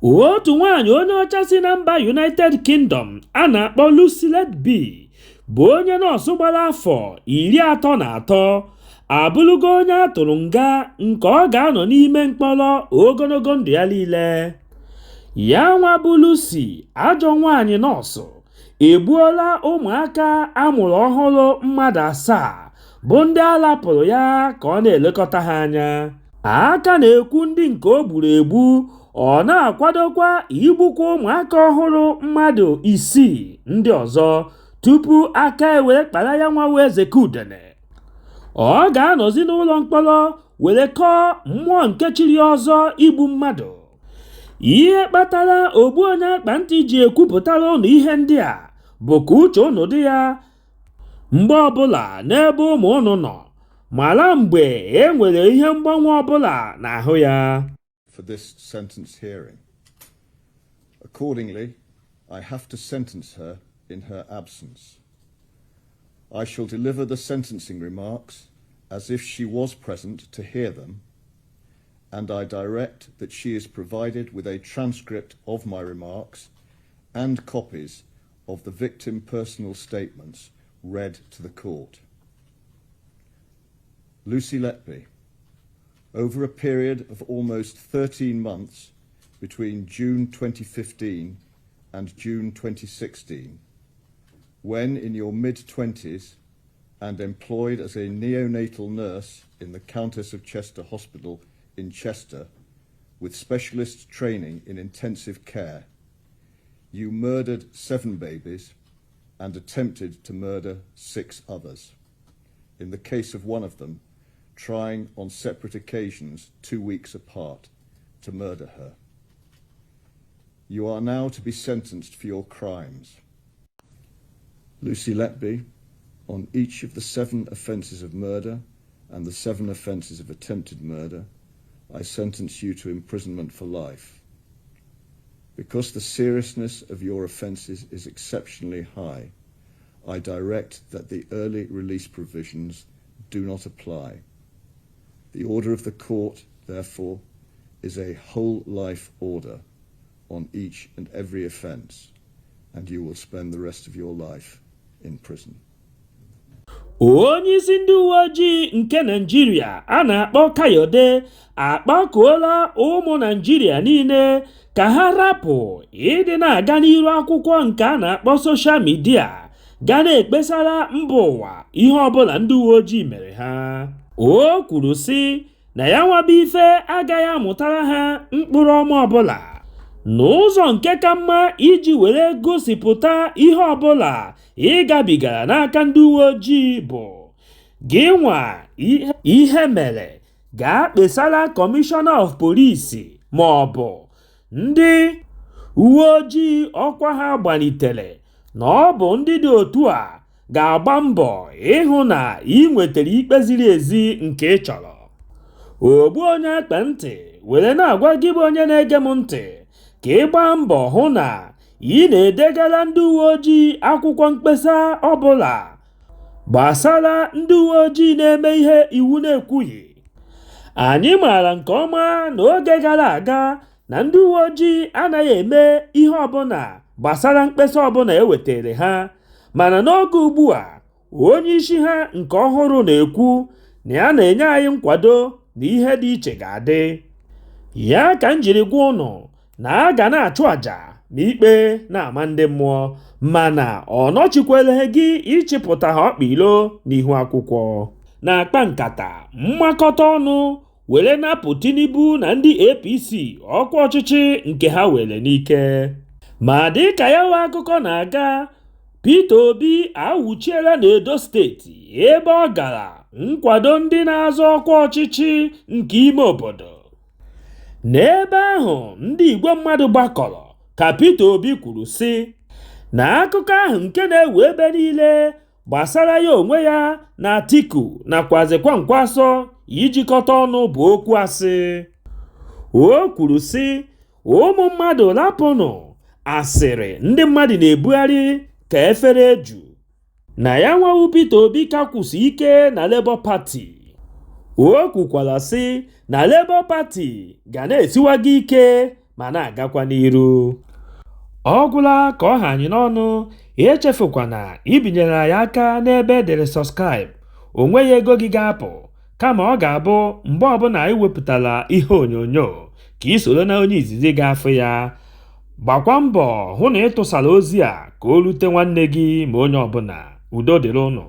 Otu nwaanyị onye ọcha si na mba United Kingdom a na-akpọ Lucy Letby, bụ onye nọọsụ gbara afọ 33, abụrụgo onye a tụrụ nga nke ọ ga-anọ n'ime mkpọrọ ogologo ndụ ya niile. Ya nwa bụ Lucy, ajọ nwaanyị nọọsụ, egbuola ụmụaka amụrụ ọhụrụ mmadụ asaa bụ ndị a lapụrụ ya ka ọ na-elekọta ha anya. Aka na-ekwu ndị nke o gburu egbu, ọ na-akwadokwa igbukwa ụmụaka ọhụrụ mmadụ isii ndị ọzọ tupu aka ewere kpara ya nwa Ezekudene. Ọ ga-anọzi n'ụlọ mkpọrọ were kọọ mmụọ nke chiri ọzọ igbu mmadụ. Ihe kpatara ogbu onye akpa ntị ji ekwupụtara ụnụ ihe ndị a bụ ka uche ụnụ dị ya mgbe ọbụla n'ebe ụmụ ụnụ nọ, mara mgbe e nwere ihe mgbanwe ọbụla n'ahụ ya. For this sentence hearing. Accordingly, I have to sentence her in her absence. I shall deliver the sentencing remarks as if she was present to hear them, and I direct that she is provided with a transcript of my remarks and copies of the victim personal statements read to the court. Lucy Letby, over a period of almost 13 months between June 2015 and June 2016, when in your mid-20s and employed as a neonatal nurse in the Countess of Chester Hospital in Chester with specialist training in intensive care, you murdered seven babies and attempted to murder six others. In the case of one of them, trying on separate occasions, 2 weeks apart, to murder her. You are now to be sentenced for your crimes. Lucy Letby, on each of the seven offences of murder and the seven offences of attempted murder, I sentence you to imprisonment for life. Because the seriousness of your offences is exceptionally high, I direct that the early release provisions do not apply. The order of the court, therefore, is a whole life order on each and every offence, and you will spend the rest of your life in prison. Onye isi ndị uwe ojii nke Naijiria a na-akpọ Kayode akpọkuola ụmụ Naijiria niile ka ha rapụ ịdị na-aga n'iru akwụkwọ nke a na-akpọ social media ga na-ekpesara mba ụwa ihe ọbụla ndị uwe ojii mere ha. O kwuru sị na ya nwabụ ife agaghị amụtara ha mkpụrụ ọma ọbụla, n'ụzọ nke ka mma iji were gosipụta ihe ọbụla ị gabigara n'aka ndị uwe ojii bụ gị nwa ihe mere gaa kpesara Commissioner of Police ma ọ bụ ndị uwe ojii ọkwa ha gbalitere, na ọ bụ ndị dị otu a ga-agba mbọ ịhụ na ị nwetara ikpe ziri ezi nke ị chọrọ. Ogbu onye akpa ntị were na-agwa gị bụ onye na-ege m ntị ka ị gbaa mbọ hụ na ị na-edegara ndị uwe ojii akwụkwọ mkpesa ọbụla gbasara ndị uwe ojii na-eme ihe iwu na-ekwughị. Anyị maara nke ọma n'oge gara aga na ndị uwe ojii anaghị eme ihe ọbụla gbasara mkpesa ọbụla e wetara ha, mana n'oge ugbu a onye isi ha nke ọhụrụ na-ekwu na ya na-enye anyị nkwado na ihe dị iche ga-adị. Ya ka m jiri gwa ụnụ na a ga na-achụ àjà ma ikpe na-ama ndị mmụọ, mana ọ nọchikwere gị ịchịpụta ha ọkpa ilo n'ihu akwụkwọ na-akpa nkata mmakọta ọnụ were napụ Tinubu na ndị APC ọkwa ọchịchị nke ha were n'ike. Ma dịka ya nwe akụkọ na-aga, Peter Obi awụchiela n'Edo Steeti ebe ọ gara nkwado ndị na-azọ ọkwa ọchịchị nke ime obodo. N'ebe ahụ ndị igwe mmadụ gbakọrọ ka Peter Obi kwuru sị na akụkọ ahụ nke na-ewu ebe niile gbasara ya onwe ya na Atiku nakwazi Kwankwaso ijikọta ọnụ bụ okwu asị. O kwuru sị, ụmụ mmadụ, rapụnụ asịrị ndị mmadụ na-ebugharị ka efere eju. Na ya nwawu Peter Obi ka kwụsị ike na Labour Party. O kwukwara sị na Labour Party ga na-esiwago ike. ma na-agakwa n'iru. Ọ gwụla ka ọ ha anyị n'ọnụ. Echefukwana ibinyere anyị aka n'ebe e dere subscribe. O nweghị ego gị ga-apụ, kama ọ ga-abụ mgbe ọbụla anyị wepụtara ihe onyonyo ka ị soro na onye izizi ga-afụ ya. Gbakwa mbọ hụ na ị tụsara ozi a ka o rute nwanne gị ma onye ọbụla. Udo dịrị ụnụ.